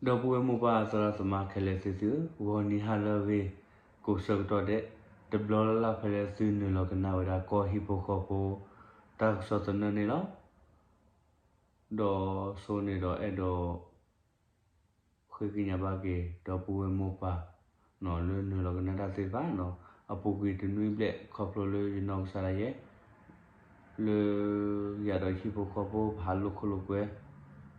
ဒီပုၢ်ဝဲၢ်မိၢ်ပၢ်သရၣ်သမါခဲလၢာ်သ့ၣ်သုဧၢ, ဂီၤနံၤဟါလၢအဂ့ၤ, ကိးဆၢကတီၢ်ဒဲး, တဘျီလၢ်လၢ်ဖဲလၢသုနုာ်လီၤကနၣ်ဝဲဒၣ်ကီၢ်ဟံၣ်ဖိဃီဖိ တၢ်ကစီၣ်သနၢၣ်န့ၣ်လီၤ. ဒီးဆိန့ၣ်ဒီးအဲၣ်ဒိး ဃ့ကညးဘၣ်က့ၤ ဒီပုၢ်ဝဲၢ်မိၢ်ပၢ် လၢနုာ်လီၤကနၣ်တၢ်သ့ၣ်တဖၣ်နီၤ, အပူၤကွံာ်တနွံဘျဲၣ် ခီဖျိလၢယနီၢ်ကစၢ်ဒၣ်ယဲ လၢယၤဒီးဟံၣ်ဖိဃီဖိပဟးလိာ်ခိၣ်လိာ်ကွဲ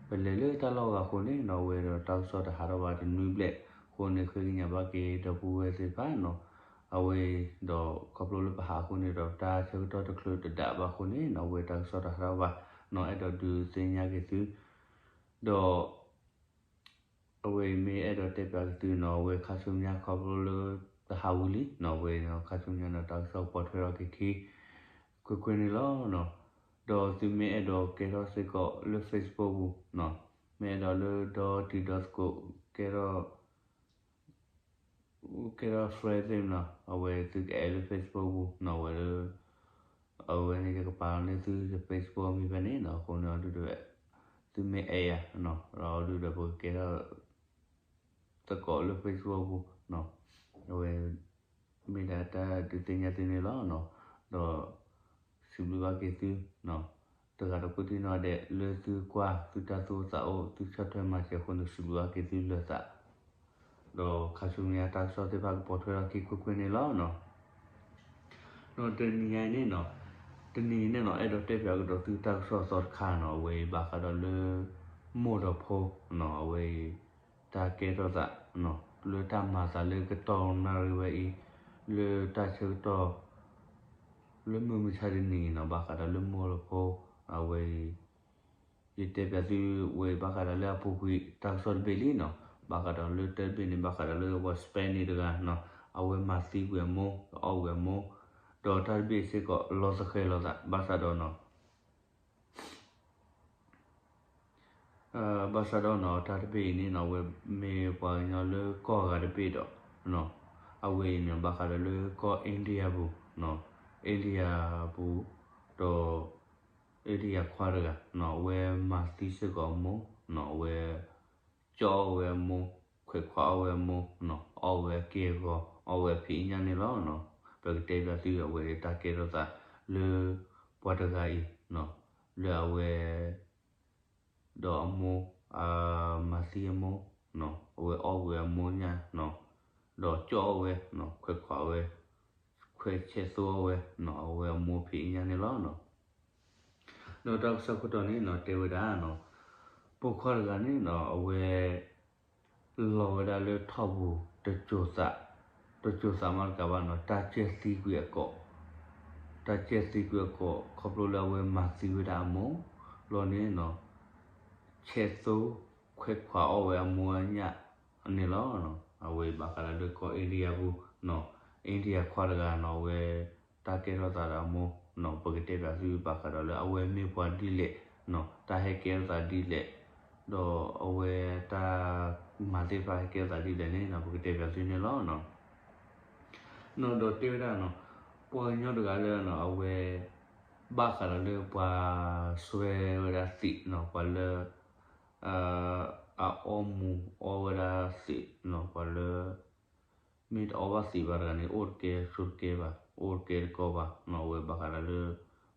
ပလဲၤလၢတၢ်လီၢ်ဂၤအဃိန့ၣ်နီၤ, အဝဲဒီးတၢ်ကစီၣ်တဟးထီၣ်ဘၣ်တနွံဘျဲၣ်အဃိန့ၣ် ဃ့ကညးဘၣ်က့ၤဒီပုၢ်ဝဲၢ်သ့ၣ်တဖၣ်နီၤ, အဝဲဒီးခီဖျိလၢပဟးအဃိန့ၣ်ဒီး တၢ်ဆၢကတီၢ်တချုးတဒၣ်ဘၣ်အဃိန့ၣ်နီၤ, အဝဲတၢ်ကစီၣ်တဟးထီၣ်ဘၣ်နီၤ, အဲၣ်ဒိးဒုးသ့ၣ်ညါက့ၤသု ဒီး အဝဲအံၤမ့ၢ်အဲၣ်ဒိးတဲပၠးက့ၤသုနီၤ, အဝဲခါဆူညါခီဖျိလၢ တဟးဝံၤလံနီၤ, အဝဲခါဆူညါဒီးတၢ်ကစီၣ်ကပိာ်ထွဲထီၣ်က့ၤခံ ကွ့ၢ်ကွ့ၢ်န့ၣ်လီၤ. ဒီးသုမ့ၢ်အဲၣ်ဒိးကဲထီၣ်စ့ၢ်ကီးလၢ Facebook ပူၤနီၤ, မ့ၢ်အဲၣ်ဒိးလၢဒီတံၤဒီသကိး ကဲထီၣ် ကဲထီၣ် friend သ့ၣ်နီၤ, အဝဲသုကအဲၣ်လၢ Facebook ပူၤနီၤ, အဝဲလၢ အဝဲန့ၣ်ယကပာ်လီၤန့ၢ်သုယ Facebook မံၤဖဲန့ၣ်နီၤ, အဃိန့ၣ်အီၤဒုဒီး သုမ့ၢ်အဲၣ်ယၤနီၤ, ဒီးအီၤဒုဒီးပကကဲထီၣ် သကိးလၢ Facebook ပူၤနီၤ, အဝဲ မ့ၢ်ဒၣ်တၢ်ဒုးသ့ၣ်ညါသုန့ၣ်လီၤ. ဒီး စံးဘျုးဘၣ်က့ၤသု တဂၤဒီးကိးသံနီၣ်ဒဲး လၢသုကွၢ် သုတၢ်သူၣ်အိၣ်သးအိၣ် သုဆီၣ်ထွဲမၤစၢၤအဃိန့ၣ် စံးဘျုးဘၣ်က့ၤသုလၢသး ဒီးခါဆူညါတၢ်ကစီၣ်သ့ၣ်တဖၣ်ကပိာ်ထွဲထီၣ်ခံကွ့ၢ်ကွ့ၢ်န့ၣ်လီၤ. ဒီးတနံၤညါအံၤန့ၣ်နီၤ, တနံၤအံၤန့ၣ်နီၤ အဲၣ်ဒိးတဲပၠးကဒီးသုတၢ်ကစီၣ်အသီတခါနီၤ, အဝဲအံၤဘၣ်ဃးဒီးလၢ မိၢ်ဒီးဖိနီၤ, အဝဲအံၤ တၢ်ကဲထီၣ်သး လၢတၢ်မၤသးလၢကတီၢ်နၣ်ရံၣ်ဝဲအံၤ လၢတၢ်ဆၢကတီၢ် လၢမုၢ်မဆါတနံၤအံၤနီၤ, ဘၣ်ဃးဒီးလၢမိၢ်ဒီးဖိ အဝဲအံၤ ယတဲပၠးသုဝဲဘၣ်ဃးဒီးလၢအပူၤကွံာ် တၢ်ကစီၣ်တဘ့ၣ်လံနီၤ, ဘၣ်ဃးဒီးလၢတၢ်တဘ့ၣ်န့ၣ် ဘၣ်ဃးဒီးလၢပှၤ Spanish တဂၤနီၤ, အဝဲမၤသံကွံာ်အမိၢ် အီၣ်ကွံာ်အမိၢ်, ဒီးတၢ်တဘ့ၣ်စ့ၢ်ကီး လီၤသဃဲၤလိာ်သး ဘၣ်ဆၣ်ဒီးနီၤ ဘၣ်ဆၣ်ဒီးနီၤ တၢ်တဘ့ၣ်အံၤန့ၣ်နီၤ အဝဲမ့ၢ်ပှၤကညီလၢကီၢ်ဂၤတဘ့ၣ်ဒီး အဝဲအံၤန့ၣ် ဘၣ်ဃးဒီးလၢကီၢ် India ပူၤ, India ပူၤ ဒီး India ခွါတဂၤနီၤ အဝဲမၤသံစ့ၢ်ကီးအမိၢ်နီၤ, အဝဲ ကၠီၣ်အီၣ်ဝဲအမိၢ်, ခွဲးခွးအီၣ်ဝဲအမိၢ်နီၤ, အီၣ်ဝဲအက့ၢ်အဂီၤ, အီၣ်ဝဲအဖံးအညၣ်န့ၣ်လီၤနီၤ. ပကတဲပၠးသုအဝဲတၢ်ကဲထီၣ်သးလၢ ပှၤတဂၤအံၤ လၢအဝဲ ဒီးအမိၢ် မၤသံအမိၢ်နီၤ, အဝဲအီၣ်ဝဲအမိၢ်ညၣ်နီၤ, ဒီးကၠီၣ်အီၣ်ဝဲနီၤ, ခွဲးခွးဝဲ, ခွဲးဆဲးသိအီၣ်ဝဲနီၤ, အဝဲအမိၢ်ဖံးအညၣ်န့ၣ်လီၤနီၤ. ဒီးတၢ်ကစီၣ်ခိၣ်တီန့ၣ်နီၤ တဲဝဲဒၣ်နီၤ, ပိာ်ခွါတဂၤန့ၣ်နီၤ အဝဲ လီၤဝဲဒၣ်လၢထီၣ်ပူၤ တစိၤသး, တစိၤသးမးတကးဘၣ်နီၤ, တၢ်ကဲသံကွံာ်အကိာ်, တၢ်ကဲသံကွံာ်အကိာ် ခီဖျိလၢအဝဲမၤသံဝဲဒၣ်အမိၢ်, လီၤန့ၣ်နီၤ ဆဲးသိ ခွဲးခွးအီၣ်ဝဲအမိၢ်အညၣ်န့ၣ်လီၤ. အဝဲဘၣ်ဃးဒီးလၢကီၢ် India ပူၤနီၤ, India ခွါတဂၤနီၤ အဝဲ တၢ်ကဲထီၣ်သးဒီးအမိၢ်နီၤ, ပကတဲပၠးသုဘၣ်ဃးဒီးလၢအဝဲမ့ၢ်ပှၤဒ်လဲၣ်နီၤ, တၢ်ဟဲကဲထီၣ်သးဒ်လဲၣ်, ဒီးအဝဲတၢ်မၤသ့ၣ်တဖၣ်ဟဲကဲထီၣ်သးဒ်လဲၣ်န့ၣ်နီၤ ပကတဲပၠးသုန့ၣ်လီၤ. နီၤဒီးတဲဝဲဒၣ်နီၤ, ပှၤကညီတဂၤလၢနီၤ အဝဲ ဘၣ်ဃးဒီးလၢပှၤစွဲဝဲဒၣ်သံးနီၤ, ပှၤလၢ အအီမူၤအီဝဲဒၣ်သံးနီၤ, ပှၤလၢ မ့ၢ်တအီဘၣ်သံးဘၣ်တဂၤန့ၣ် အိၣ်တကဲဆိးတကဲဘၣ်, အိၣ်တကဲတကီဘၣ်နီၤ, အဝဲဘၣ်ဃးဒီးလၢ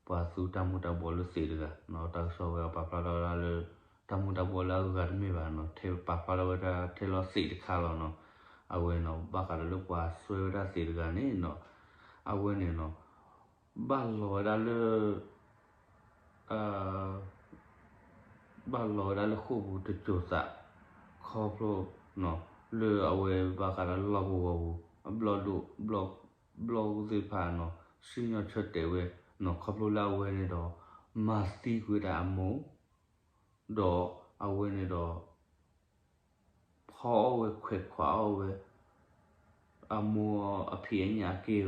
ပှၤသူတၢ်မူၤတၢ်ဘှီးလၢသံးတဂၤနီၤ, တၢ်ကစီၣ်ဝဲအပာ်ဖျါထီၣ်ဝဲဒၣ်လၢ တၢ်မူၤတၢ်ဘှီးလၢအဂၤတမ့ၢ်ဘၣ်နီၤ, ထဲပာ်ဖျါထီၣ်ဝဲဒၣ်ထဲလီၤသံးတခါလီၤနီၤ, အဝဲနီၤ ဘၣ်ဃးဒီးလၢပှၤစွဲဝဲဒၣ်သံးတဂၤန့ၣ်နီၤ, အဝဲန့ၣ်နီၤ ဘၣ်လီၤဝဲဒၣ်လၢ ဘၣ်လီၤဝဲဒၣ်လၢဃိာ်ပူၤတစိၤသး ခီဖျိ လၢအဝဲဘၣ်ဃးဒီးလီၢ်ကဝီၤပူၤ အဘျီၣ်ဒိၣ် ဘျီၣ်သ့ၣ်တဖၣ်နီၤ စံၣ်ညီၣ်ဆၢတဲာ်ဝဲနီၤ ခီဖျိလၢအဝဲန့ၣ်ဒီး မၤသံကွံာ်ဒၣ်အမိၢ် ဒီးအဝဲန့ၣ်ဒီး ဖီအီၣ်ဝဲခွဲးခွးအီၣ်ဝဲ အမိၢ်အဖံးအညၣ်အက့ၢ်အ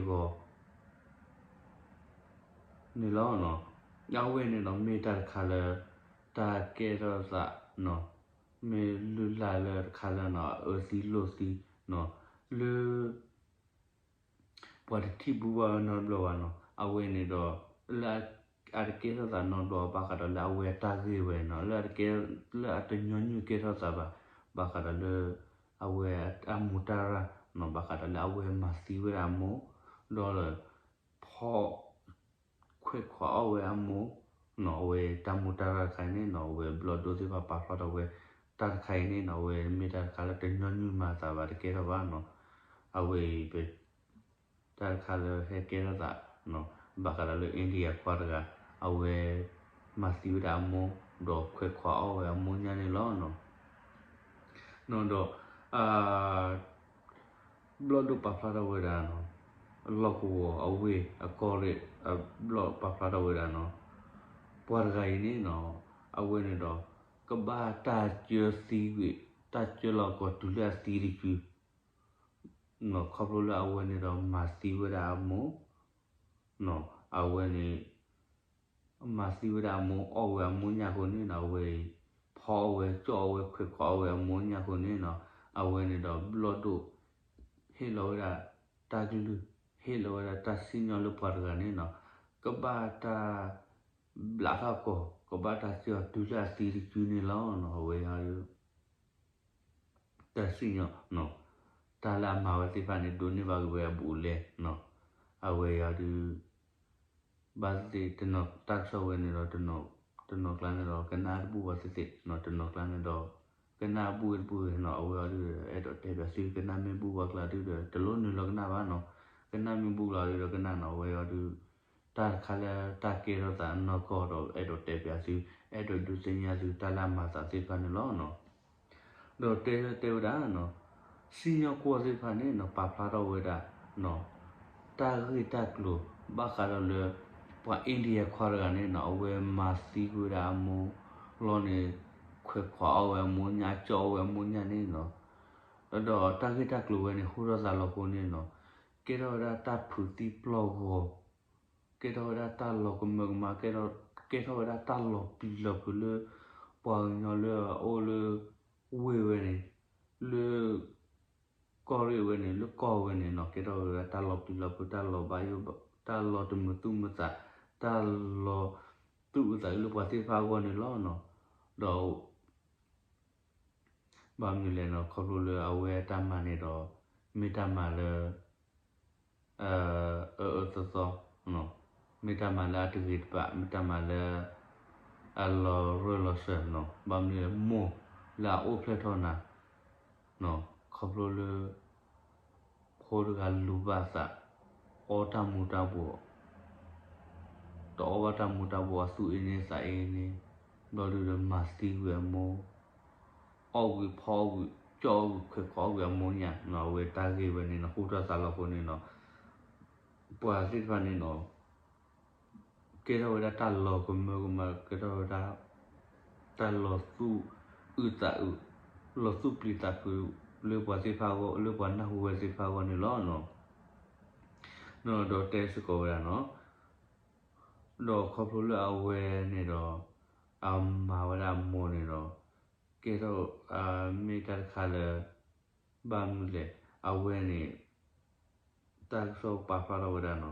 ဂီၤ န့ၣ်လီၤ. အဝဲန့ၣ်ဒီးမ့ၢ်တၢ်တခါလၢ တၢ်ကဲထီၣ်သးနီၤ မ့ၢ်လုၢ်လၢ်လၢတခါလၢနီၤ အအၢသံလိာ်သံနီၤ လၢ ပှၤတထံၣ်ဘူၣ်ဘၣ်ဝဲနီတဘျီဘၣ်နီၤ. အဝဲန့ၣ်ဒီး လၢအတကဲထီၣ်သးနီတဘျီဘၣ်ဃးဒီးလၢအဝဲအတၢ်ဂ့ၢ်ဝဲနီၤ လၢအတကဲ လၢအတညီနုၢ်ကဲထီၣ်သးဘၣ် ဘၣ်ဃးဒီးလၢ အဝဲအတၢ်မူတၢ်ရၢ်နီၤ ဘၣ်ဃးဒီးလၢအဝဲမၤသံဝဲဒၣ်အမိၢ် ဒီး ဖီ ခွဲးခွးအီၣ်ဝဲအမိၢ်နီၤ အဝဲတၢ်မူတၢ်ရၢ်တခါအံၤန့ၣ်နီၤ အဝဲဘျီၣ်ဒိၣ်သ့ၣ်တဖၣ်ပာ်ဖျါထီၣ်ဝဲ တၢ်တခါအံၤန့ၣ်နီၤ အဝဲမ့ၢ်တၢ်တခါလၢတညီနုၢ်မၤသးဘၣ်တကဲထီၣ်ဘၣ်နီၤ အဝဲအံၤ တၢ်တခါလၢဟဲကဲထီၣ်သး ဘၣ်ဃးဒီးလၢ India ခွါတဂၤ အဝဲ မၤသံဝဲဒၣ်အမိၢ် ဒီးခွဲးခွးအီၣ်ဝဲအမိၢ်ညၣ်န့ၣ်လီၤနီၤ. ဒီး ဘျီၣ်ဒိၣ်ပာ်ဖျါထီၣ်ဝဲဒၣ်နီၤ လီၢ်ကဝီၤအဝ့ၢ်အကီၢ်ရ့ၣ် ဘျီၣ်ပာ်ဖျါထီၣ်ဝဲဒၣ်နီၤ ပှၤတဂၤအံၤန့ၣ်နီၤ အဝဲန့ၣ်ဒီး ကဘၣ်တၢ်ကၢသံကွံာ် တၢ်ကၢလီၤကီၤတုၤလၢအသံတစု ခီဖျိလၢအဝဲန့ၣ်ဒီးမၤသံဝဲဒၣ်အမိၢ် အဝဲန့ၣ် မၤသံဝဲဒၣ်အမိၢ် အီၣ်ဝဲအမိၢ်ညၣ်အဃိန့ၣ်နီၤ အဝဲအံၤ ဖီအီၣ်ဝဲ ကၠီၣ်အီၣ်ဝဲ ခွဲးခွးအီၣ်ဝဲအမိၢ်ညၣ်အဃိန့ၣ်နီၤ အဝဲန့ၣ်ဒီးဘျီၣ်ဒိၣ် ဟ့ၣ်လီၤဝဲဒၣ် တၢ်ကလုၢ် ဟ့ၣ်လီၤဝဲဒၣ်တၢ်စံၣ်ညီၣ်လၢပှၤတဂၤန့ၣ်နီၤ ကဘၣ်တၢ် ဘျးထီၣ်ကီၤ ကဘၣ်တၢ်စံၣ်ညီၣ်တုၤလၢအသံတစုန့ၣ်လီၤနီၤ အဝဲအံၤ တၢ်စံၣ်ညီၣ် တၢ်လၢအမၤဝဲသ့ၣ်တဖၣ်န့ၣ် ဒိးန့ၢ်ဘၣ်က့ၤဝဲအဘူးအလဲနီၤ အဝဲအံၤဒုး ဘၣ်သ့ၣ်သ့ၣ် တနီၤတၢ်ကစီၣ်ဝဲန့ၣ်ဒီး တနီၤကျါန့ၣ်ဒီး ကနၣ်တဘူၣ်ဘၣ်သ့ၣ်သ့ၣ် တနီၤကျါန့ၣ်ဒီး ကနၣ်ဘူၣ်တဘူၣ်ဂ့ၤနီၤ အဝဲအံၤဒုး အဲၣ်ဒိးတဲပၠးသု ကနၣ်မ့ၢ်ဘူၣ်ဘၣ်ကျါဒုးဒီး တလိၣ်နုာ်လီၤကနၣ်ဘၣ်နီၤ ကနၣ်မ့ၢ်ဘူၣ်ကျါဒုးဒီးကနၣ်နီၤ အဝဲအံၤဒုး တၢ်တခါလၢတၢ်ကဲထီၣ်သးနီၢ်ကီၢ်ဒီး အဲၣ်ဒိးတဲပၠးသု အဲၣ်ဒိးဒုးသ့ၣ်ညါသု တၢ်လၢအမၤသးသ့ၣ်တဖၣ်န့ၣ်လီၤနီၤ ဒီးတဲတဲဝဲဒၣ်နီၤ စံၣ်ညီၣ်ကွီၢ်သ့ၣ်တဖၣ်န့ၣ်နီၤ ပာ်ဖျါထီၣ်ဝဲဒၣ် တၢ်ဂ့ၢ်တၢ်ကျိၤ ဘၣ်ဃးဒီးလၢ ပှၤ India ခွါတဂၤန့ၣ်နီၤ အဝဲမၤသံကွံာ်ဝဲဒၣ်အမိၢ်လီၤန့ၣ် ခွဲးခွးအီၣ်ဝဲအမိၢ်ညၣ် ကၠီၣ်အီၣ်ဝဲအမိၢ်ညၣ်န့ၣ်နီၤ ဒီးတၢ်ဂ့ၢ်တၢ်ကျိၤဝဲန့ၣ် ဟူထီၣ်သးလီၤအဃိန့ၣ်နီၤ ကဲထီၣ်ဝဲဒၣ်တၢ်ဖုးသံပျီၢ်ဂီၤ ကဲထီၣ်ဝဲဒၣ်တၢ်လီၤကမၢကမၣ် ကဲထီၣ်ဝဲဒၣ်တၢ်လီၤပျံၤလီၤဖုးလၢ ပှၤကညီလၢအအိၣ်လၢ ဝ့ၢ်ဝဲန့ၣ် လၢ ကီၢ်ရ့ၣ်ဝဲန့ၣ် လၢကီၢ်ဝဲန့ၣ်နီၤ ကဲထီၣ်ဝဲဒၣ်တၢ်လီၤပျံၤလီၤဖုး တၢ်လီၤဘၣ်ယိၣ် တၢ်လီၤတမုာ်သူၣ်မုာ်သး တၢ်လီၤသူၣ်အုးသးအုးလၢပှၤသ့ၣ်တဖၣ်အဂီၢ်န့ၣ်လီၤနီၤ ဒီး ဘၣ်မနုၤလဲၣ်နီၤ ခီဖျိလၢအဝဲအတၢ်မၤန့ၣ်ဒီး မ့ၢ်တၢ်မၤလၢ အအၢအၢသီသီ မ့ၢ်တၢ်မၤလၢအတဂ့ၤတဘၣ် မ့ၢ်တၢ်မၤလၢ အလီၤရၢၢ်လီၤစၢၤနီၤ ဘၣ်မနုၤလဲၣ် မိၢ်လၢအအိၣ်ဖျဲၣ်ထီၣ်နၤ ခီဖျိလၢ ဖိတဂၤလူၤဘၣ်သး အီတၢ်မူၤတၢ်ဘှီး တအီဘၣ်တၢ်မူၤတၢ်ဘှီး သူၣ်အ့န့သးအ့န့ ဘျီဒုးဒီးမၤသံကွံာ်အမိၢ် အီၣ်ကွံာ်ဖီအီၣ်ကွံာ် ကၠီၣ်အီၣ်ကွံာ် ခွဲးခွးအီၣ်ကွံာ်အမိၢ်ညၣ်နီၤ အဝဲတၢ်ဂ့ၢ်ဝဲန့ၣ်နီၤ ဟူထီၣ်သးလီၤအဃိန့ၣ်နီၤ ပှၤသ့ၣ်တဖၣ်န့ၣ်နီၤ ကဲထီၣ်ဝဲဒၣ်တၢ်လီၤကမၢကမၣ် ကဲထီၣ်ဝဲဒၣ် တၢ်လီၤသူၣ်အုးသးအုး လီၤသူၣ်ပျံၤသးဖုး လၢပှၤသ့ၣ်တဖၣ်အဂီၢ် လၢပှၤနၢ်ဟူဝဲသ့ၣ်တဖၣ်အဂီၢ်န့ၣ်လီၤနီၤ. ဒီးတဲစ့ၢ်ကီးဝဲဒၣ်နီၤ ဒီးခီဖျိလၢအဝဲန့ၣ်ဒီး အမၤဝဲဒၣ်အမိၢ်န့ၣ်ဒီး ကဲထီၣ် မ့ၢ်တၢ်တခါလၢ ဘၣ်မနုၤလဲၣ် အဝဲန့ၣ် တၢ်ကစီၣ်ပာ်ဖျါထီၣ်ဝဲဒၣ်နီၤ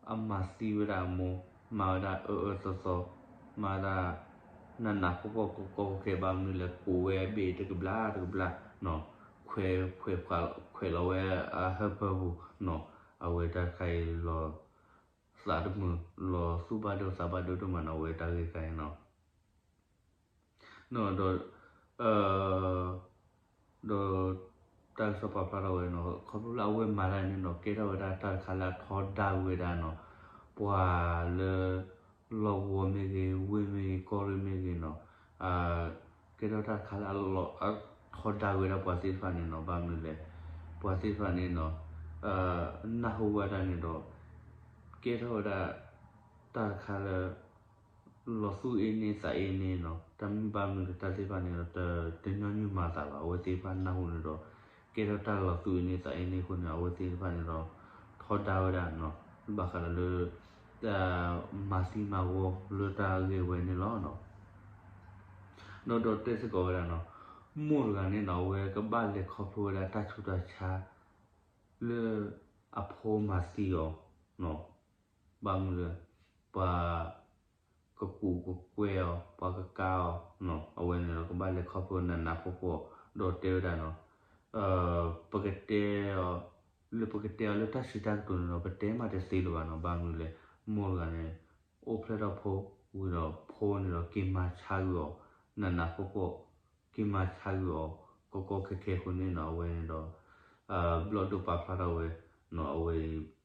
အမၤသံဝဲဒၣ်အမိၢ် မၤဝဲဒၣ်အၢအၢသီသီ မၤဝဲဒၣ် နးနးဖှီၣ်ဖှီၣ်ကီကီခဲခဲ ဘၣ်မနုၤလဲၣ် ကိးဝဲဘ့ၣ်တကဘျၣ်တကဘျၣ်နီၤ ခွဲးခွဲးခွး ခွဲးလီၤဝဲအဟၢဖၢပူၤနီၤ အဝဲတၢ်တခါအံၤလီၤ သးတမုာ် လီၤသူၣ်ဘၣ်ဒိသးဘၣ်ဒိဒိၣ်မးနီၤ အဝဲတၢ်ဂ့ၢ်တခါအံၤနီၤ ဒီး ဒီး တၢ်ကစီၣ်ပာ်ဖျါထီၣ်ဝဲနီၤ ခီဖျိလၢအဝဲမၤတၢ်န့ၣ်နီၤ ကဲထီၣ်ဝဲဒၣ်တၢ်တခါလၢအထီဒါဝဲဒၣ်နီၤ ပှၤလၢ လီၢ်ကဝီၤမ့ၢ်ဂ့ၤ ဝ့ၢ်မ့ၢ်ဂ့ၤ ကီၢ်ရ့ၣ်မ့ၢ်ဂ့ၤနီၤ ကဲထီၣ်တၢ်တခါလၢအလီၤ အထီဒါဝဲဒၣ်ပှၤသ့ၣ်တဖၣ်န့ၣ်နီၤ ဘၣ်မနုၤလဲၣ် ပှၤသ့ၣ်တဖၣ်န့ၣ်နီၤ နၢ်ဟူဝဲဒၣ်န့ၣ်ဒီး ကဲထီၣ်ဝဲဒၣ် တၢ်တခါလၢ လီၤသူၣ်အ့န့သးအ့န့နီၤ တၢ်မ့ၢ်ဘၣ်မနုၤဒီးတၢ်သ့ၣ်တဖၣ်န့ၣ်ဒီး တညီနုၢ်မၤသးဘၣ် အဝဲသ့ၣ်တဖၣ်နၢ်ဟူန့ၣ်ဒီး ကဲထီၣ်တၢ်လီၤသူၣ်အ့န့သးအ့န့အဃိန့ၣ် အဝဲသ့ၣ်တဖၣ်န့ၣ်ဒီး ထီဒါဝဲဒၣ်နီၤ ဘၣ်ဃးဒီးလၢ မၤသံမၤဂီၤလၢတၢ်ဂ့ၢ်ဝဲန့ၣ်လီၤ. ဒီးဒီးတဲစ့ၢ်ကီးဝဲဒၣ်နီၤ မိၢ်တဂၤန့ၣ်နီၤ အဝဲကဘၣ်လဲၤခီဖျိဝဲဒၣ်တၢ်ဆူးတၢ်ဆါ လၢအဖိမၤသံအီၤ ဘၣ်မနုၤလဲၣ် ပှၤ ကကူးကကွဲအီၤ ပှၤကကါအီၤနီၤ အဝဲန့ၣ်ဒီးကဘၣ်လဲၤခီဖျိနးနးဖှီၣ်ဖှီၣ် ဒီးတဲဝဲဒၣ်နီၤ ပကတဲအီၤ လၢပကတဲအီၤလၢတၢ်စံးတၢ်ကတိၤန့ၣ်ဒီး ပတဲမးတသ့လၢၤဘၣ်နီၤ ဘၣ်မနုၤလဲၣ် မိၢ်တဂၤန့ၣ် အိၣ်ဖျဲၣ်ထီၣ်ဖိဝံၤဒီးဖိန့ၣ်ဒီးက့ၤမၤဆါကွံာ်အီၤ နးနးဖှီၣ်ဖှီၣ် က့ၤမၤဆါကွံာ်အီၤ ကီကီခဲခဲအဃိန့ၣ်နီၤ အဝဲန့ၣ်ဒီး ဘျီၣ်ဒိၣ်ပာ်ဖျါထီၣ်ဝဲနီၤ အဝဲအံၤ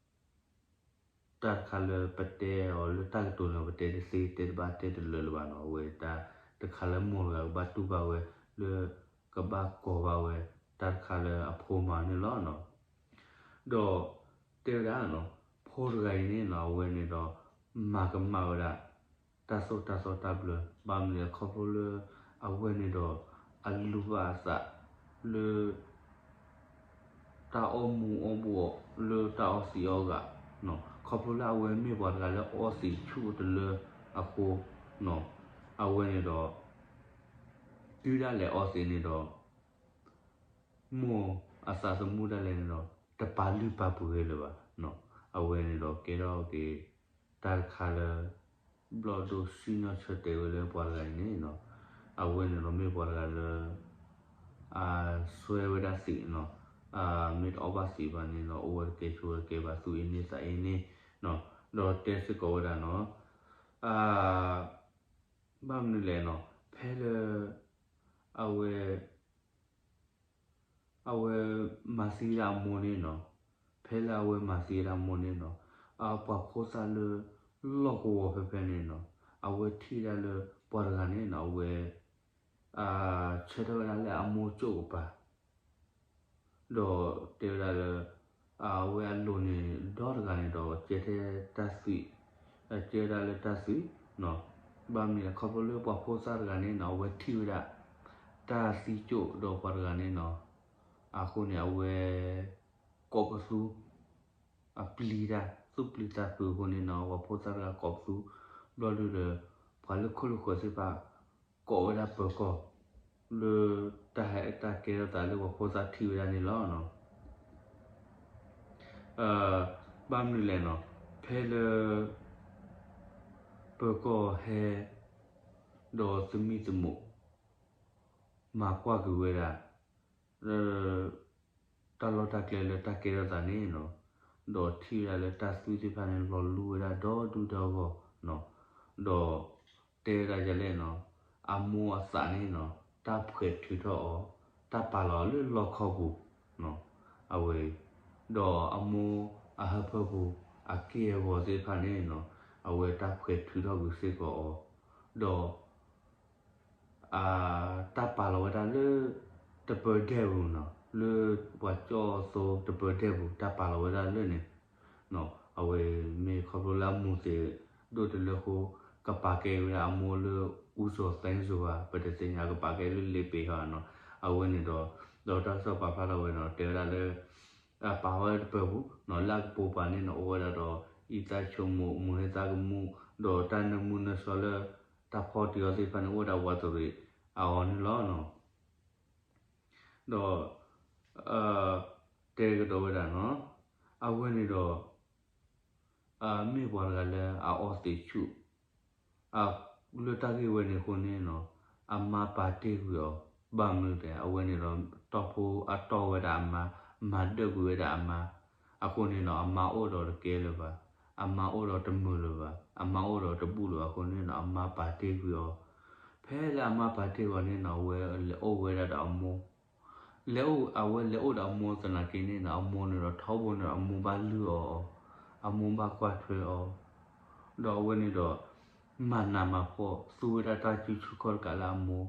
တၢ်တခါလၢပတဲအီၤလၢတၢ်ကတိၤန့ၣ် ပတဲတသ့ တဲတဘၣ်တဲတလၢာ်လၢၤဘၣ်နီၤ အဝဲတၢ်တခါလၢမိၢ်တဂၤကဘၣ်တူၢ်ဘၣ်ဝဲ လၢကဘၣ်ကိးဘၣ်ဝဲ တၢ်တခါလၢအဖိမၤန့ၣ်လီၤနီၤ ဒီးတဲဝဲဒၣ်နီၤ ဖိတဂၤအံၤန့ၣ်နီၤ အဝဲန့ၣ်ဒီး မၤကမၣ်ဝဲဒၣ် တၢ်သိၣ်တၢ်သီတၢ်ဘျၢ ဘၣ်မနုၤလဲၣ်ခီဖျိလၢ အဝဲန့ၣ်ဒီး အလူၤဘၣ်အသး လၢ တၢ်အီၣ်မူၤအီၣ်ဘှီး လၢတၢ်အီသံးအီၣ်ဂၤ, ခီဖျိလၢအဝဲမ့ၢ်ပှၤတဂၤလၢအအီသံးဆူၣ်တလၢအဃိ, အဝဲန့ၣ်ဒီး တုၤဒၣ်လဲာ်အီသံးန့ၣ်ဒီး မိၢ်အသးသမူဒၣ်လဲာ်န့ၣ်ဒီး တပာ်လုၢ်ပာ်ပှ့ၤလၢၤဘၣ်. အဝဲန့ၣ်ဒီးကဲထီၣ်က့ၤ တၢ်တခါလၢ ဘျီၣ်ဒိၣ်စံၣ်ညီၣ်ဆၢတဲာ်ဝဲလၢပှၤတဂၤအံၤန့ၣ်, အဝဲန့ၣ်ဒီးမ့ၢ်ပှၤတဂၤလၢ အစွဲဝဲဒၣ်သံး, မ့ၢ်တအီၣ်ဘၣ်သံးဘၣ်န့ၣ်ဒီး အိၣ်ဝဲတကဲဆိးဝဲတကဲဘၣ် သူၣ်အ့န့သးအ့န့, ဒီးတဲစ့ၢ်ကီးဝဲဒၣ်နီၤ, ဘၣ်မနုၤလဲၣ်နီၤ, ဖဲလၢ အဝဲ အဝဲမၤသံဝဲဒၣ်အမိၢ်န့ၣ်နီၤ, ဖဲလၢအဝဲမၤသံဝဲဒၣ်အမိၢ်န့ၣ်နီၤ, ပှၤဖိသၣ်လၢ လီၢ်ကဝီၤဖဲဖဲန့ၣ်နီၤ, အဝဲထံၣ်ဝဲဒၣ်လၢပှၤတဂၤန့ၣ်နီၤ အဝဲ ဆၢထၢၣ်ဝဲဒၣ်လၢအမိၢ်ကၠိၣ်ကပၤ ဒီးတဲဝဲဒၣ်လၢ အဝဲအလိၤန့ၣ် ဒီတဂၤန့ၣ်ဒီး ကဲထဲတၢ်သွံၣ်, ကဲဝဲဒၣ်လၢတၢ်သွံၣ်, ဘၣ်မနုၤလဲၣ် ခီဖျိလၢပှၤဖိသၣ်တဂၤန့ၣ်နီၤ အဝဲထံၣ်ဝဲဒၣ် တၢ်သံကၠိၣ်ဒီးပှၤတဂၤန့ၣ်နီၤ, အဃိန့ၣ် အဝဲ ကိးပသူ အပျံၤတၢ် သူၣ်ပျံၤသးဖုးအဃိန့ၣ်နီၤ ပှၤဖိသၣ်တဂၤကိးပသူ ဘျီဒုဒီး ပှၤလၢခိၣ်လၢဃၢၤသ့ၣ်တဖၣ် ကိးဝဲဒၣ်ပၢၤကီၢ် လၢ တၢ်ဟဲတၢ်ကဲထီၣ်သးလၢပှၤဖိသၣ်ထံၣ်ဝဲဒၣ်န့ၣ်လီၤ. ဘၣ်မနုၤလဲၣ်နီၤ, ဖဲလၢ ပၢၤကီၢ်ဟဲ ဒီးသမံသမိး မၤကွၢ်က့ၤဝဲဒၣ် တၢ်လီၢ်တၢ်ကျဲလၢတၢ်ကဲထီၣ်သးန့ၣ်နီၤ, ဒီးထံၣ်ဝဲဒၣ်လၢတၢ်သွံၣ်သ့ၣ်တဖၣ်န့ၣ် လီၤလူဝဲဒၣ်ဒီဒူၣ်ဒီဂီၢ်, ဒီးတဲဝဲဒၣ်ဒ်လဲၣ်နီၤ, အမိၢ်အသးန့ၣ်နီၤ တၢ်ဖှဲးထုးထီၣ်အီၤ တၢ်ပာ်လီၤအီၤလၢလီခီပူၤ, အဝဲ ဒီးအမိၢ်အဟၢဖၢပူၤ အက့ၢ်အဂီၤသ့ၣ်တဖၣ်န့ၣ်နီၤ အဝဲတၢ်ဖှဲးထုးထီၣ်ကွံာ်စ့ၢ်ကီးအီၤ, ဒီး တၢ်ပာ်လီၤဝဲဒၣ်လၢ တပၢၤဒဲးပူၤနီၤ, လၢပှၤကၠီၣ်အသိတပၢၤဒဲးပူၤ တၢ်ပာ်လီၤဝဲဒၣ်လၢန့ၣ်, အဝဲမ့ၢ်ခီဖျိလၢအမူးသ့ၣ်ဒိၣ်တလၢအဃိ ကပာ်ကဲဝဲဒၣ်အမိၢ်လၢ အူစီၤသဲစိၤဧါ ပတသ့ၣ်ညါ ကပာ်ကဲလၢလ့ပ့ၤဟီနီၤ, အဝဲန့ၣ်ဒီး ဒီးတၢ်ကစီၣ်ပာ်ဖျါထီၣ်ဝဲနီၤ တဲဝဲဒၣ်လၢ ပာ်ဝဲတပၢၤပူၤနီၤ လၢအကပိာ်ပှၤန့ၣ်နီၤ အိၣ်ဝဲဒၣ်ဒီး အံသၣ်ဆိကမိၣ် မုၢ်ဟဲသၣ်ကမူၣ် ဒီးတၢ်နၢမူနၢဆှီလၢ တၢ်ဖီတံၢ်အီၤသ့ၣ်တဖၣ်န့ၣ် အိၣ်ဝဲဒၣ်ဝးတရံးအီၤန့ၣ်လီၤ. ဒီး တဲကဒီးဝဲဒၣ်နီၤ အဝဲန့ၣ်ဒီး မ့ၢ်ပှၤတဂၤလၢအအီသံးဆူၣ် လၢတၢ်ဂ့ၢ်ဝဲန့ၣ်အဃိန့ၣ်နီၤ အမါပာ်တ့ၢ်ကွံာ်အီၤ ဘၣ်မနုၤလဲၣ် အဝဲန့ၣ်ဒီး တီၢ်ဖိအတီၢ်ဝဲဒၣ်အမါ မၤဒၢးကွံာ်ဝဲဒၣ်အမါ အဃိန့ၣ်နီၤ အမါအိၣ်ဒီးတကဲလၢၤဘၣ် အမါအိၣ်ဒီးတမုာ်လၢၤဘၣ် အမါအိၣ်ဒီးတဘူၣ်လၢၤဘၣ်အဃိန့ၣ်နီၤ အမါပာ်တ့ၢ်ကွံာ်အီၤ ဖဲလၢအမါပာ်တ့ၢ်အီၤန့ၣ်နီၤ အဝဲလဲၤအိၣ်ဝဲဒၣ်ဒီးအမိၢ် လဲၤအိၣ် အဝဲလဲၤအိၣ်ဒီးအမိၢ်သနာ်က့န့ၣ်နီၤ အမိၢ်န့ၣ်ဒီးထီဘိန့ၣ်ဒီး အမိၢ်ဘၣ်လုၢ်အီၤအီၤ အမိၢ်ဘၣ်ကွၢ်ထွဲအီၤ ဒီးအဝဲန့ၣ်ဒီး မၤနးမၤဖှီၣ် သူဝဲဒၣ်တၢ်စုဆူၣ်ခီၣ်တကးလၢအမိၢ်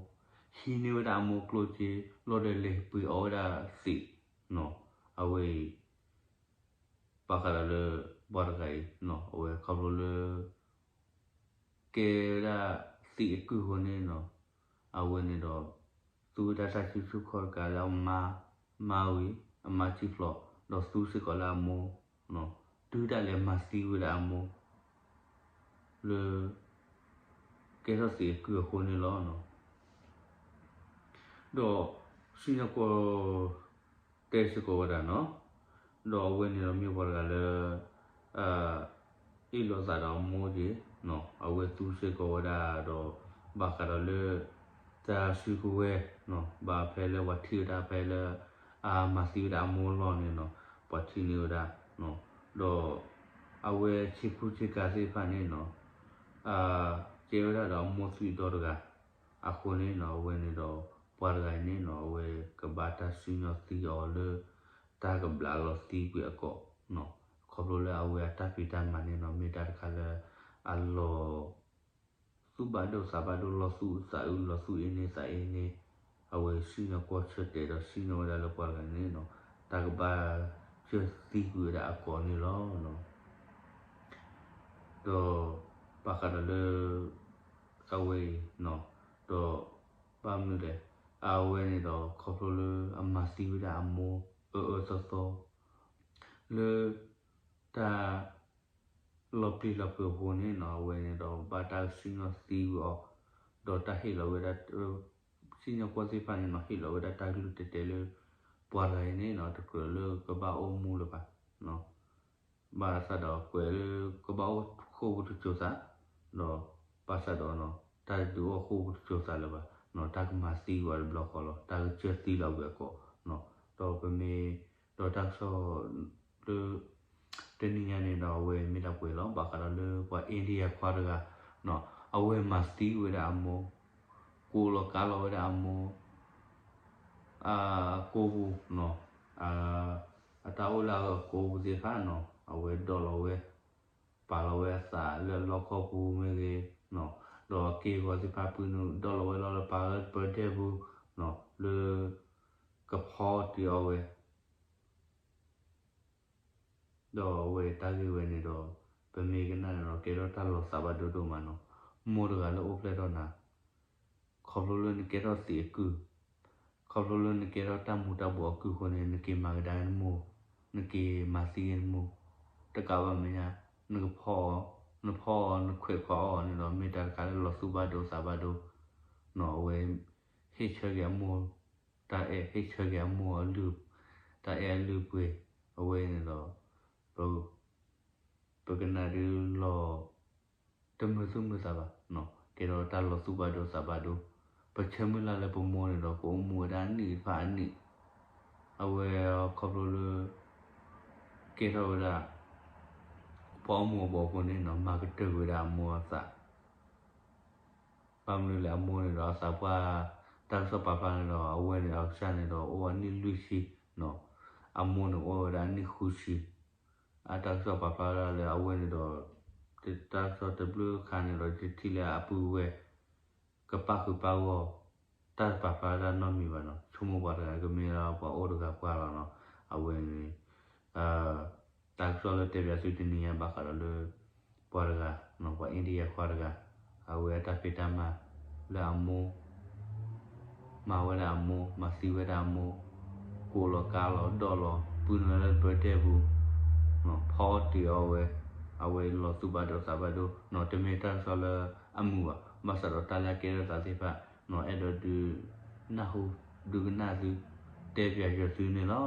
ဟံးန့ၢ်ဝဲဒၣ်အမိၢ်ကျိၣ်စ့ လီၤဒီးလဲၤပှ့ၤအီၣ်ဝဲဒၣ်သံးနီၤ အဝဲအံၤ ဘၣ်ဃးဒီးလၢ ပှၤတဂၤအံၤနီၤ အဝဲခီဖျိလၢ ကဲဝဲဒၣ်သံးအကုၢ်အဃိန့ၣ်နီၤ အဝဲန့ၣ်ဒီး သူဝဲဒၣ်တၢ်စုဆူၣ်ခီၣ်တကးလၢအမါ မါဝံၤ အမါထံဖျိး ဒီးသူစ့ၢ်ကီးလၢအမိၢ် တုၤဒၣ်လဲာ်မၤသံဝဲဒၣ်အမိၢ် လၢ ကဲထီၣ်သံးအကုၢ်အဃိန့ၣ်လီၤ. ဒီးစံၣ်ညီၣ်ကွီၢ်တဲစ့ၢ်ကီးဝဲဒၣ်နီၤ, ဒီးအဝဲန့ၣ်ဒီးမ့ၢ်ပှၤတဂၤလၢ အ့ၣ်လိာ်သးဒီးအမိၢ်က့ၤ အဝဲသူစ့ၢ်ကီးဝဲဒၣ်ဒီး ဘၣ်ဃးဒီးလၢ တၢ်စုကဝဲၤ ဘၣ်ဖဲလၢပှၤထံၣ်ဝဲဒၣ်ဖဲလၢ အမၤသံဝဲဒၣ်အမိၢ်လီၢ်န့ၣ်နီၤ ပှၤထံၣ်န့ၢ်ဝဲဒၣ် ဒီး အဝဲဆံးဖူဆံးကၤသ့ၣ်တဖၣ်န့ၣ်နီၤ ကဲဝဲဒၣ်ဒီးအမိၢ်သွံၣ်ဒီတဂၤ အဃိန့ၣ်နီၤ အဝဲန့ၣ်ဒီး ပှၤတဂၤအံၤန့ၣ်နီၤ အဝဲကဘၣ်တၢ်စံၣ်ညီၣ်သံအီၤလၢ တၢ်ကဘျးလီၤသံကွံာ်အကိာ် ခီဖျိလၢအဝဲအတၢ်ဖံးတၢ်မၤန့ၣ်နီၤ မ့ၢ်တၢ်တခါလၢ အလီၤ သူၣ်ဘၣ်ဒိသးဘၣ်ဒိ လီၤသူၣ်သးအုး လီၤသူၣ်အ့န့သးအ့န့ အဝဲစံၣ်ညီၣ်ကွီၢ်ဆၢၣ်တဲာ်ဒီးစံၣ်ညီၣ်ဝဲဒၣ်လၢပှၤတဂၤန့ၣ်နီၤ တၢ်ကဘၣ်စၢၢ်သံကွံာ်ဝဲဒၣ်အကိာ်န့ၣ်လီၤ. ဒီး ဘၣ်ဃးဒီးလၢ အဝဲအံၤနီၤ ဒီး ဘၣ်မနုၤလဲၣ် အဝဲန့ၣ်ဒီးခီဖျိလၢအမၤသံဝဲဒၣ်အမိၢ် အၢအၢသီသီ လၢ တၢ် လီၤပျံၤလီၤဖုးအဃိန့ၣ်နီၤ အဝဲန့ၣ်ဒီးဘၣ်တၢ်စံၣ်ညီၣ်သံဝဲအီၤ ဒီးတၢ်ဟ့ၣ်လီၤဝဲဒၣ် စံၣ်ညီၣ်ကွီၢ်သ့ၣ်တဖၣ်န့ၣ်နီၤ ဟ့ၣ်လီၤဝဲဒၣ်တၢ်ကလုၢ်တဲာ်တဲာ်လၢ ပှၤတဂၤအံၤန့ၣ်နီၤ တကြၢးလၢကဘၣ်အိၣ်မူလၢၤဘၣ် ဘၣ်ဆၣ်ဒီးကွဲးလၢကဘၣ်အိၣ်ဃိာ်ပူၤတစိၤသး ဒီး ဘၣ်ဆၣ်ဒီး တၢ်တဒုးအိၣ်ဃိာ်ပူၤတစိၤသးလၢၤဘၣ် တၢ်ကမၤသံဝဲတဘျီဃီလီၤ တၢ်ကစၢၢ်သံလီၤဝဲအကိာ် ဒီးပမ့ၢ် ဒီးတၢ်ကစီၣ် လၢ တနံၤညါန့ၣ်ဒီးအဝဲမ့ၢ်ဒၣ်ပှဲၤလီၤ ဘၣ်ဃးဒီးလၢပှၤ India ခွါတဂၤ အဝဲမၤသံဝဲဒၣ်အမိၢ် ကိးလီၤကါလီၤဝဲဒၣ်အမိၢ် အကိာ်ပူၤ အတၢ်အိၣ်လၢအကိာ်ပူၤသ့ၣ်တဖၣ်နီၤ အဝဲဒိးလီၤဝဲ ပာ်လီၤဝဲအသးလၢအလီခီပူၤမ့ၢ်ဂ့ၤ ဒီးအက့ၢ်အဂီၤသ့ၣ်တဖၣ်ပူၤန့ၣ် ဒိးလီၤဝဲလီၤလၢပာ်လၢပၢဒဲၣ်ပူၤ လၢ ကဖီတ့ၢ်အီၤဝဲ ဒီးအဝဲတၢ်ဂ့ၢ်ဝဲန့ၣ်ဒီး ပမ့ၢ်ကနၣ်န့ၣ်ဒီး ကဲထီၣ်တၢ်လီၤသးဘၣ်ဒိဒိၣ်မးနီၤ. မိၢ်တဂၤလၢအိၣ်ဖျဲၣ်ထီၣ်နၤ, ခီဖျိလၢနကဲထီၣ်သံးအကုၢ်, ခီဖျိလၢနကဲထီၣ်တၢ်မူၤတၢ်ဘှီးအကုၢ်အဃိန့ၣ် နက့ၤမၤကဒါနမိၢ်, နက့ၤမၤသံက့ၤနမိၢ်, တကးဘၣ်မဲာ်ညါ နကဖီအီၤ, နဖီအီၤ နခွဲးခွါအီၤန့ၣ်ဒီး မ့ၢ်တၢ်တခါလၢလီၤသူၣ်ဘၣ်ဒိသးဘၣ်ဒိ, အဝဲ ဟ့ၣ်ဆၢက့ၤအမိၢ် တၢ်အဲၣ် ဟ့ၣ်ဆၢက့ၤအမိၢ်အလုၢ်, တၢ်အဲၣ်အလုၢ်အပှ့ၤ, အဝဲန့ၣ်ဒီး ပ ပကနၣ်ဒုးလီၤ တမုာ်သူၣ်မုာ်သးဘၣ်, ကဲထီၣ်တၢ်လီၤသူၣ်ဘၣ်ဒိသးဘၣ်ဒိ, ပဆၢမုၢ်လၢ်လၢပမိၢ်န့ၣ်ဒီး ကအိၣ်မူဝဲဒၣ်အနံၣ်တဖၣ်အနံၣ်, အဝဲခီဖျိလၢ ကဲထီၣ်ဝဲဒၣ် ပှၤအိၣ်မူအဘီအဃိန့ၣ် မၤကတၢၢ်ကွံာ်ဝဲဒၣ်အမိၢ်အသး ဘၣ်မနုၤလဲၣ်အမိၢ်န့ၣ်ဒီးအသးပှၢ် တၢ်ကစီၣ်ပာ်ဖျါန့ၣ်ဒီး အဝဲန့ၣ်အကစၢ်န့ၣ်ဒီး အိၣ်အနံၣ်လွံၢ်ဆံ, အမိၢ်န့ၣ်အိၣ်ဝဲဒၣ်အနံၣ်ဃုဆံ, အတၢ်ကစီၣ်ပာ်ဖျါဒၣ်လၢအဝဲန့ၣ်ဒီး တၢ်ကစီၣ်တဘျုးခါန့ၣ်ဒီး တထံၣ်လၢအပုၢ်ဝဲၢ် ကပၣ်ဃုာ်ပၣ်ဂီၢ် တၢ်တပာ်ဖျါဒၣ်နီတမံၤဘၣ်နီၤ, ဆိကမိၣ်ပှၤတဂၤကမ့ၢ်လၢပှၤအိၣ်တဂၤပှၤလီၤနီၤ, အဝဲန့ၣ် တၢ်ကစီၣ်လၢတဲပၠးသုတနံၤညါဘၣ်ဃးဒီးလၢ ပှၤတဂၤ, ပှၤ India ခွါတဂၤ, အဝဲအတၢ်ဖံးတၢ်မၤ လၢအမိၢ် မၤဝဲဒၣ်အမိၢ်, မၤသံဝဲဒၣ်အမိၢ်, ကိးလီၤကါလီၤဒီးလီၤ ပုၢ်နုာ်လၢပၢတၢၣ်ပူၤ, ဖီတ့ၢ်အီၤဝဲ, အဝဲလီၤသူၣ်ဘၣ်ဒိသးဘၣ်ဒိ, တမ့ၢ်တၢ်ကစီၣ်လၢအမုာ်ဘၣ်, ဘၣ်ဆၣ်ဒီးတၢ်လၢအကဲထီၣ်သးသ့ၣ်တဖၣ် အဲၣ်ဒိးဒုးနၢ်ဟူ ဒုးကနၣ်သု တဲပၠးယွၤသုန့ၣ်လီၤ.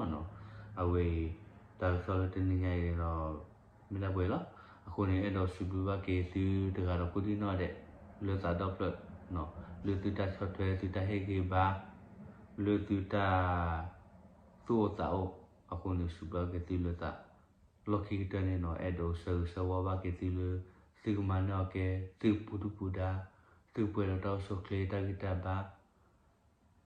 အဝဲအံၤ တၢ်ကစီၣ်လၢတနံၤညါအံၤဒီး မ့ၢ်ဒၣ်ပှဲၤလီၤ. အဃိန့ၣ် အဲၣ်ဒိးစံးဘျုးဘၣ်က့ၤသုတဂၤဒီးကိးဒံၣ်နီၣ်ဒဲး လၢသးဒီဖျၢၣ်, လၢသုတၢ်ဆီၣ်ထွဲ သုတၢ်ဟ့ၣ်ဂံၢ်ဘါ, လၢသုတၢ်သူၣ်အိၣ်သးအိၣ်, အဃိန့ၣ် စံးဘျုးက့ၤသုလၢသး လီၢ်ခံကတၢၢ်န့ၣ်နီၤ အဲၣ်ဒိးဆၢဂ့ၤဆၢဝါဘၣ်က့ၤသုလၢ သုကမၤန့ၢ်အီၤကဲ သုကပူၤဒုၣ်ပူၤဒါ, သုကပှဲၤဒီးတၢ်အိၣ်ဆူၣ်အိၣ်ချ့တၢ်ဂံၢ်တၢ်ဘါ,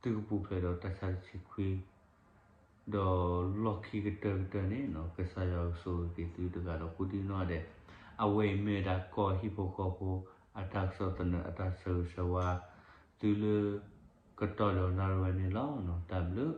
သုကပူၤဖျဲးဒီးတၢ်ဆါတဆံခွံ, ဒီးလီၢ်ခံကတၢၢ်ကတၢၢ်န့ၣ်နီၤ ကစၢ်ယွၤကဆိၣ်ဂ့ၤက့ၤသုတဂၤဒီးကိးဒံၣ်နီၣ်ဒဲး, အဝဲအံၤမ့ၢ်ဝဲဒၣ်ကီၢ်ဟံၣ်ဖိဃီဖိ အတၢ်ကစီၣ်သနၢၣ်အတၢ်ဆၢဂ့ၤဆၢဝါ သုလၢ ကတီၢ်ဒီးနၣ်ရံၣ်ဝဲန့ၣ်လီၤ. တၢ်ဘျုး